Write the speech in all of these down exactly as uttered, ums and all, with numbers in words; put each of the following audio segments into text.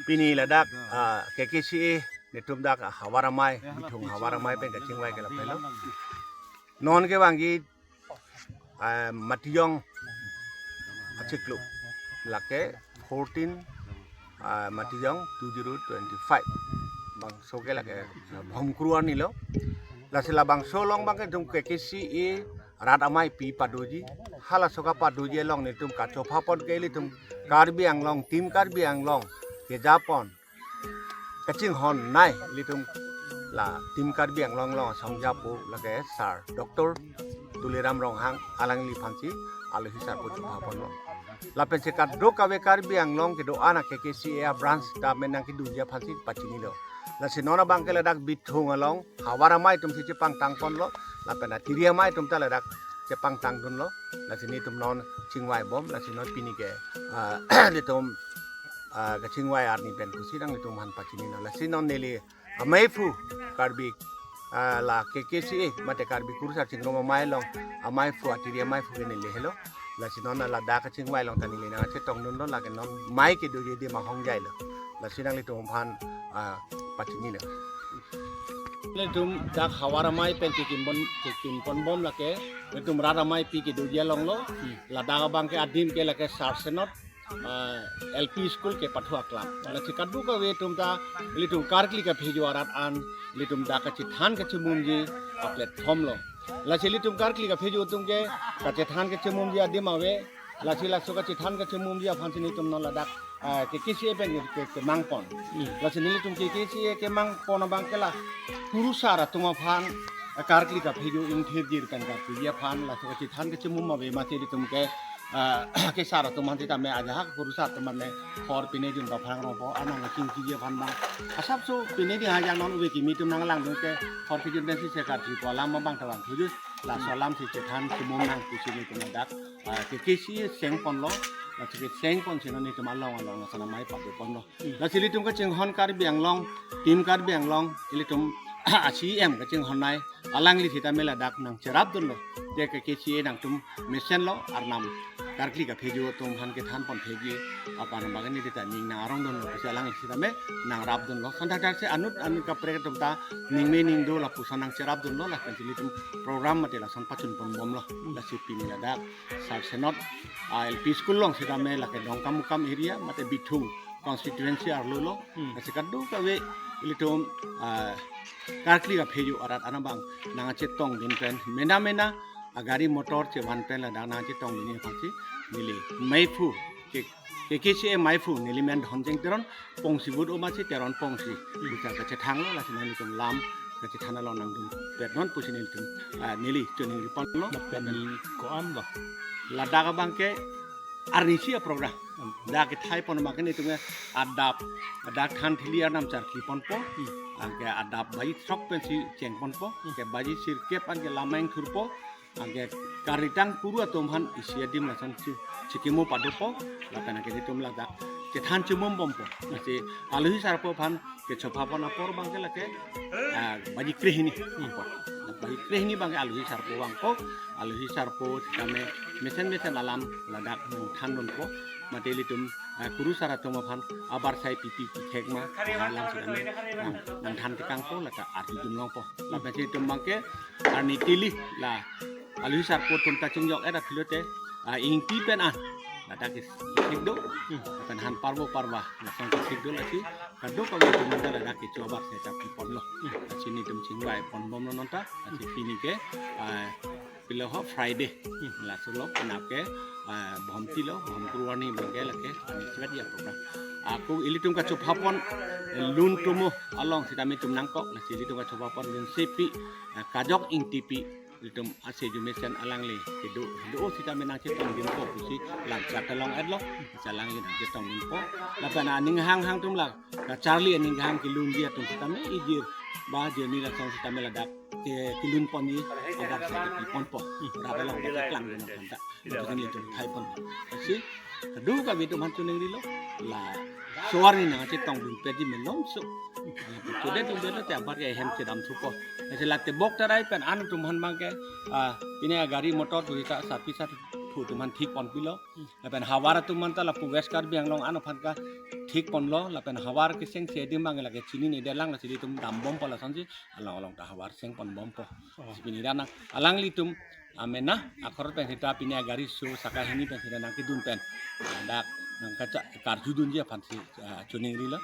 Pini ladak, ah, K K C A netum dak Havar Amei, Bithung Havar Amei pen kachingvai ke lapu helo. Non kevangji, ah, Matijong achiklo, lake fourteen, ah, Matijong two zero twenty-five. Bangso ke lake, ah, Bhomkuru arni lo. Lasi labangso along abangke netum K K C A rat ameipi padoji. Halaso kapadoji along netum kachopha pon ke ilitum Karbi Anglong, Team Karbi Anglong keja pon kachinghon nei ilitum la Team Karbi Anglong along asong japo lake Sir Doctor Tuliram Ronghang alangliphansi alohi sarpo chopha ponlo. Lapensi kadokave Karbi Anglong kedo-an a K K C A branch ta menang kedoji aphansi pachinilo. Lasi non abangke ladak Bithung along Havar Amei atumsi chepangtang ponlo, lapen atiri amei atum ta ladak chepangtang dunlo. Lasi netum non chingvai bom, lasi non pini ke, ah, netum, ah, kachingvai arni pen pusi nangtum aphan pachinilo. Lasi non neli ameiphu Karbi, ah, la K K C A mate Karbi Kurusar Chingrum Amei along ameiphu, atiri ameiphu ke neli helo. Lasi non ladak kachingvai along ta neli nangchetong dunlo, lake non mei kedoji adim ahongjai lo. Lasi nanglitum aphan, ah, pachinilo. Netum dak Havar Amei pen kekim pon, kekim pon bom lake netum rat ameipi kedoji along lo. Hmm. Ladak abangke adim ke lake Sir Senot, ah, L P school kepathu aklam. Lasi kadokave atum ta ilitum karkli kaphejo arat an ilitum dak kachethan kachemumji a-platform lo. Lasi ilitum karkli kaphejo atum ke kachethan kachemumji adim ave. Lasi laso kachethan kachemumji aphansi netum non ladak, ah, K K C A pen ke, ke, kemang pon. Hmm. Lasi nelitum K K C A kemang pon abangke la kurusar atum aphan, ah, karkli kaphejo ingthirjir pen karkli aphan laso kachethan kachemum ave mati ilitum ke, ah, kesar atum aphan sitame ajahak kurusar atum aphan ne hor pinedun paphrang rongpo, anong kachingkiji aphan abang. Asapso pinedun ajang non ove kimi atum nanglangdun ke hor kejun pensi se karkli pu alam abang ta vangthuji. Laso alamsi chethan chemum nang pusi netum ladak, ah, K K C A seng ponlo, lasi keseng ponsi non netum along along lason amei pado ponlo. Hmm. Lasi ilitum kachinghon Karbi Anglong, Team Karbi Anglong, ilitum a-C E M kachinghon nei, alangli sitame ladak nangcherap dunlo. Te K K C A nangtum mesenlo, arnam karkli kaphejo atum aphan kethan pon phegi, aphan abang neli ta ning nang arong dunlo, pusi alangli sitame nangrap dunlo. Sonthakthak si anut anut kaprek atum ta ningme ningdo lapuson nangcherap dunlo, lapen si ilitum program mate lason pachun pon bomlo. Hmm. Lasi pini ladak Sir Senot, ah, L P school along sitame lake Dongkamukam area mate Bithung constituency arlo lo. Hmm. Lasi kadokave ilitum, ah, karkli kaphejo arat an abang nangchetongdun pen mena mena agari motor chevan pen ladak nangchetongdunji aphansi neli meiphu ke, K K C A meiphu neli men Dhonjeng Teron, Pongsi vote o masi Teron Pongsi. Hmm. Puta kachethanglo, lasi nangtum lam kachethan along nangdun pet non pusi nelitum, ah, neli choningri ponlo. Lapen neli ko-an lo? Ladak abangke arnisi a-program. Hmm. Dak kethai pon abangke netum ke adap, adap than thili arnam charkli ponpo. Hmm. Anke adap baji throk pensi cheng ponpo. Hmm. Ke baji sirkep anke lamang thurpo. Anke karitang kuru atum aphan isi adim lason si, si kemo padopo, lapen anke netum ladak chethan chemum bompo. Lasi alohi sarpo aphan kechopha pon apor abangke lake, ah, baji krehini apor. Baji krehini abangke alohi sarpo vangpo, alohi sarpo sitame mesen mesen alam ladak nangthan dunpo, mate ilitum, ah, kurusar atum aphan abar sai pipi pikhek ma, ah, alam sitame nang, nangthan tekangpo, lata arjudun longpo. Lapen si itum abangke arni tili la alohi sarpo atum ta chingjok era philote, ah, Ingti pen an ladak ke thik do. Hmm. Lapen han parbo parba lason ke thik do, lasi kadokave atum ta ladak kecho abar sai ta pi ponlo. Hmm. Lasi netum chingvai pon bomlo non ta, lasi pini ke, ah, pilo ho Friday. Hmm. Laso lo penap ke, ah, Bhomti lo, Bhomkuru arni abangke lake, ah, sibet ya program. Ako ilitum kachopha pon, eh, lun tomo along sitame itum nangkok, lasi ilitum kachopha pon lun sepi, eh, Kajok Ingtipi, ilitum ase jumesen alangli kedo, do sitame nangchetongdunpo pusi lam chat along etlo, lasi alangli nangchetongdunpo. Lapen aning hanghang atum la kacharli aning hang kelunji atum sitame ijir ba jirni lason sitame ladak ke kelun ponji abar sai kepi ponpo. Rat along ba keklangdun aphan ta. Lapen ilitum thai pon. Lasi kadokave atum aphan choningrilo. Laso arni nangchetongdun petji melomso. Chodet dundet lote abar ke hem chedam thupo. Lasi la Tebok Terai pen an atum aphan abangke, ah, pine agari motor pu ta sarpi sarpo atum aphan thik ponpilo. Lapen havar atum aphan ta lapu West Karbi Anglong an aphan ke thik ponlo, lapen havar keseng si adim abang lake chinine detlang, lasi ilitum dambompo lasonsi, along along ta havar seng ponbompo. Oh. Si pini ra nang, alanglitum amena akhor pen sita pini agari so saka hini pen sita nangkedun pen, dak nangkacha karjudunji aphan si, ah, choningrilo.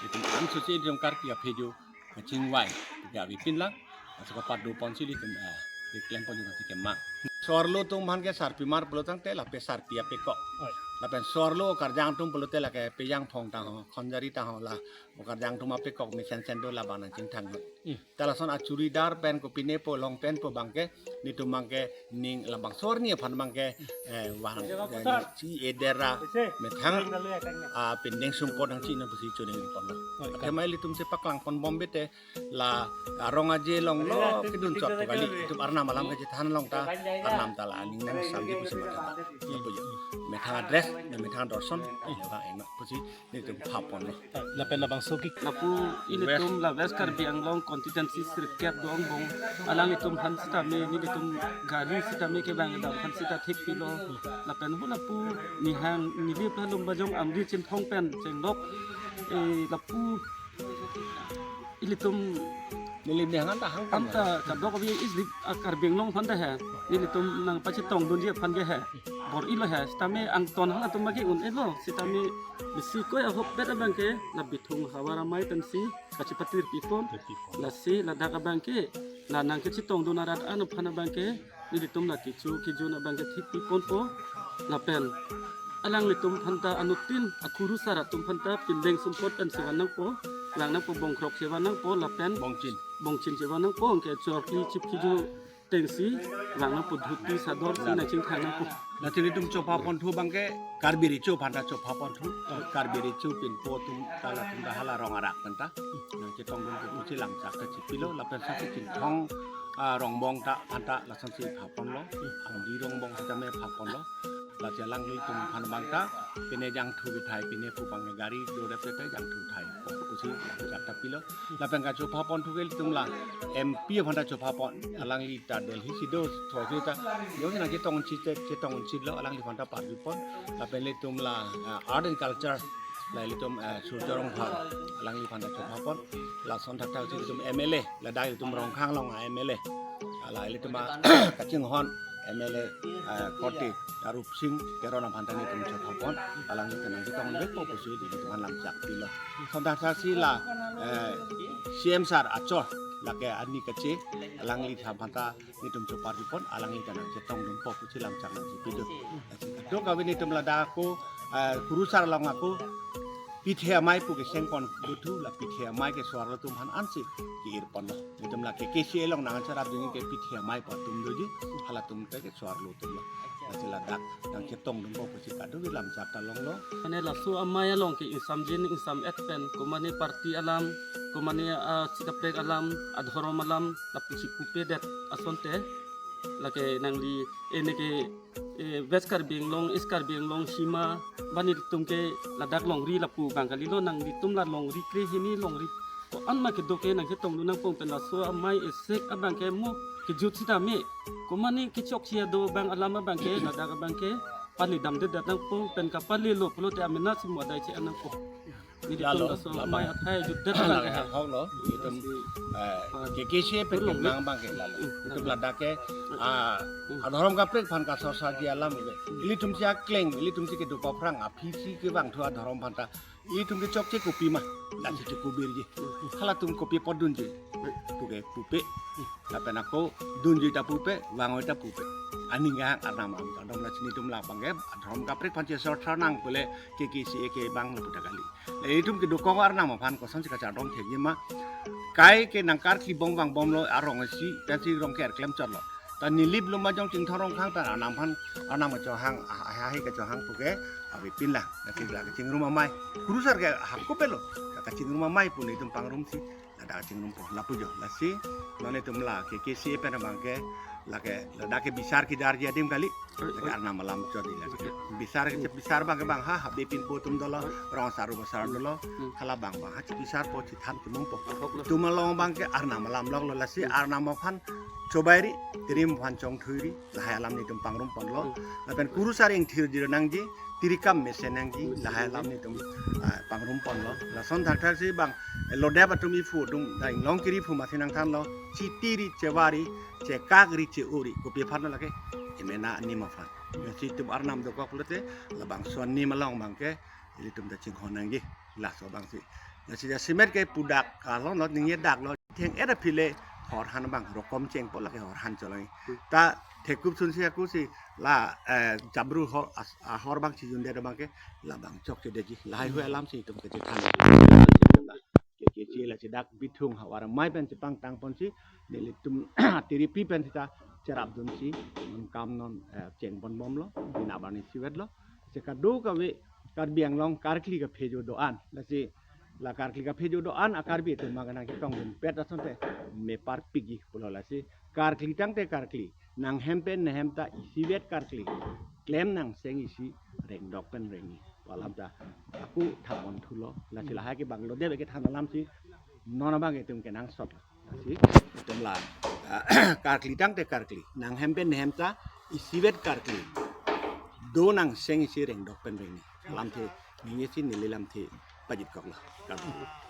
Itum anso si itum Karbi aphejo kachingvai, gavi pinlang, aso kapado ponsi ilitum, ah, keklem ponji si kemang. So-arlo atum aphan ke sarpimar pulo tangte lape sarpi apekok. Oi. Lapen so-arlo karjang atum pulote lake pejang phong tangho, khonjari tangho, la o karjang atum apekok mesen sen do, labang nangchingthang. Hmm. Ta lason achuridar pen kopine po, long pen po abangke, nitum abangke ning labangso arni aphan abangke, eh, vang, eh, chi edera methang, ah, pindeng sumpot nangchinine pusi choningripon lo. Oh, athema ilitum si paklang ponbom bete, la arong aje longlo kedun chot kali, itum arnam alam kachethan along ta, arnam ta la aning nangsamji pusi matha. Lapu jo. Methang adress, methang dorson, eh, vang ema pusi nelitum pha ponlo. Lapen labangso ke lapu ilitum la West Karbi Anglong constituency sirkep do angbong, alanglitum aphan sitame, nelitum gari sitame kevang dam aphan sita thik pilo. Lapen hu lapu nihang neli phalum bajong Amri Chinthong pen chenglok, eh, lapu ilitum neli nihang ta hang anta kadokave isi, ah, Karbi Anglong aphan ta he. Nelitum nangpachetongdunji aphan ke he. Bor-ilo he. Sitame angton halatum abangke un-elo. Sitame bisi koi ahokpet abangke la Bithung havar amei pensi kachepatir pipon. Lasi ladak abangke la nangkachetongdun arat an aphan abangke nelitum la kecho kejun abangke thik piponpo. Lapen alanglitum aphan ta anuttin akurusar atum aphan ta pindeng sumpot pensi van nangpo, vang nangpo, bongkrok si van nangpo, lapen bongchin, bongchin si van nangpo, anke chorpi chipkiju atengsi vang nangpo, dhoti sador si nangchingthang nangpo. Lasi nelitum chopha ponthu abangke Karbi Recho aphan ta chopha ponthu, Karbi Recho pinpo atum ta latum ta hala rong arak aphan ta nangchetongdunpo pusi lamchak ta chipilo, lapen saki Chinthong, ah, Rongbong ta aphan ta lasonsi pha ponlo, Amri Rongbong sitame pha ponlo. Lasi alanglitum aphan abang ta pine jangthu kethai, pine pu abangke gari dorep tete jangthu thai pusi lamchak ta pilo. Lapen kachopha ponthu ke ilitum la M P aphan ta chopha pon, alangli ta Delhi si do, thoi ta, jongsi nangchetong unchit te, chetong unchitlo, alangliphan ta parjupon. Lapen ilitum la, ah, Art and Culture, la ilitum, ah, Surjya Rongphar, alangliphan ta chopha pon. Lason thakthak si ilitum M L A, ladak ilitum Rongkhang along a M L A, la ilitum a kachinghon M L A, ah, korte, Arup Sing Teron aphan ta nelitum chopha pon, alangli ta nangchetongdunpo pusi nelitum aphan lamchak pilo. Lason thakthak si la, eh, C M sir achor, lake arni kache, alangli aphan ta nelitum choparjupon, alangli ta nangchetongdunpo pusi lamchak nangchepido. Dokave nelitum ladak ako, eh, kurusar along ako pithe amei pu keseng pon dothu, la pithe amei ke so-arlo atum aphan ansi ke-ir ponlo. Nelitum la K K C A along nangcharapdunji ke pithe amei pu atum doji, halatum ke so-arlo atum lo. Lasi ladak nangchetongdunpo pusi kadokave lamchak ta longlo. Mane laso amei along ke ingsamjin ingsamet pen, komane party alam, komane, ah, sikaprek alam, adhorom alam, lapusi pupedet asonte, lake nangli, eh, neke, eh, West Karbi Anglong, East Karbi Anglong, Hima, bani ilitum ke ladak longri lapu abang kalilo, nanglitum la longri krehini longri ko-an ma kedo ke nangchetongdun nangpo pen laso amei esek abangke mo kejut sitame, komane kechokche ado abang alam abangke, ladak abangke pali damdedet nangpo pen kapalilo pulote amena si mo adai che-en nangpo. Nelitum laso amei athai jutdet abangke ha. Hoklo, ilitum, eh, K K C A pen kemang abangke lalo. Ilitum ladak ke, ah, adhorom kaprek aphan kasorsaji alam ke. Ilitum si akleng, ilitum si kedo paphrang, aphi si kevangthu adhorom aphan ta ilitum ke chokche kopima, lasi chokobirji. Halatum kopi apot dunji. Puke pupe. Lapen ako dunji ta pupe, vangji ta pupe. Aning kehang arnam alam ta dom, lasi nelitum labang ke adhorom kaprek aphan chesorsa nang pule K K C A ke abang lapu ta kali. La ilitum kedokok arnam aphan kosonsi kachardom thekji ma. Kai ke nangkarkli bom vangbomlo arong isi, pensi rong ke-er klemchotlo. Ta Nilip Lumbajong Chinthong Rongkhang ta arnam aphan, arnam kachohang, ah, ah, ah, kachohang puke avepinlang. Lasi la kachingrum amei. Kurusar ke hako pelo. Ka kachingrum amei pu nelitum pangrumsi, ladak kachingrumpo. Lapu jo, lasi non nelitum la K K C A pen abangke, lake ladak ke bisar kedarji adim kali. Lake arnam alam chodi lake. Bisar ke, bisar abangke bang ha, ha bepinpo atum dolo, rong asar ru asar dolo, hala bang bang ha, bisarpo, chethan chemumpo. Itum along abangke arnam alam longlo, lasi arnam aphan chobairi, tirim aphan chongthuiri, lahai alam nelitum pangrum ponlo. Lapen kurusar ingthirji nangji, tirikam mesen nangji, lahai alam nelitum, ah, pangrum ponlo. Lason thakthak si bang, eh, lodep atum iphu atum, da inglong kiri phu masi nangthanlo, chitiri chevari, chekakri cheuri, kopi aphan lake, emena anim aphan. Lasi itum arnam dokok pulote, labangso anim along abangke, ilitum ta chinghon nangji, laso abangsi. Lasi jasemet ke pudak, along lo, ningje daklo, theng era phile, horhan abang, rokom chengpo lake horhan cholangji. Ta, thekup sunsi aku si, la, eh, jabru hor, as-, ahor abang chijunde abangke, labang chokchedeji, lahai hui alam si itum kechethan. Ke, ke, ke, la chedak bithung havar amei pen chepangtang ponsi, nelitum tiripi pen sita cherapdunsi, non kam non, eh, chengpon bomlo, bina bani isivet lo. Si kadokave Karbi Anglong karkli kaphejo do-an. Lasi la karkli kaphejo do-an a Karbi atum ma kanang chetongdunpet asonte meparpikji pulo lasi karkli tangte karkli. Nanghem pen nehem ta isivet karkli. Klem nangseng isi, rengdok pen rengni pu alam ta aku than ponthulo. Lasi lahai ke bang lodep kethan alam si non abang itum kenangsot. Lasi itum la, ah, karkli tangte karkli. Nanghem pen nehem ta isivet karkli. Do nangseng isi, rengdok pen rengni. Lamthe, ningje si neli lamthe pajitkoklo. Karbi.